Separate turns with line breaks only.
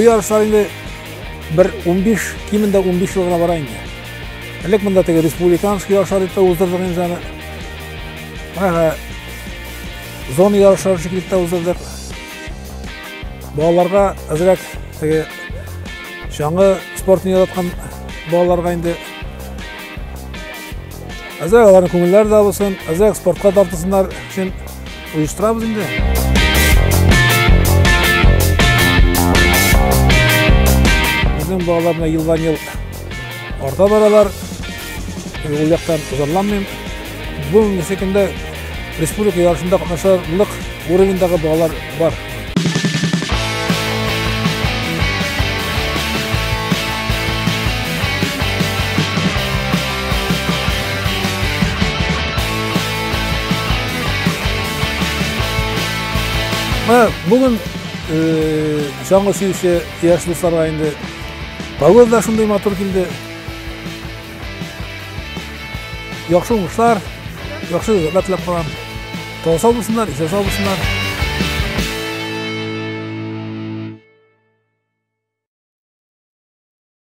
ярышлар инде бер 15, кимендә 15 ел гына бара инде. Элек монда теге республиканский ярышлар дип тә уздырдык инде аны. Менә зона ярышлары шикелле дә уздырдык. Балаларга әзрәк теге чаңгы спортын яраткан балаларга инде әзрәк аларның күңелләре дә булсын, әзрәк спортка тартылсыннар өчен оештырабыз инде. Безнең балалар менә елдан-ел арта баралар. Ул яктан зарланмыйм. Бүгенге көндә республика ярышында катнашырлык уровеньдагы балалар бар. Менә бүген чаңгы сөюче яшь дусларга инде погода да шундый матур килде. Яхшы уңышлар, яхшы результатлар теләп калам. Тау сау булсыннар, исән сау булсыннар.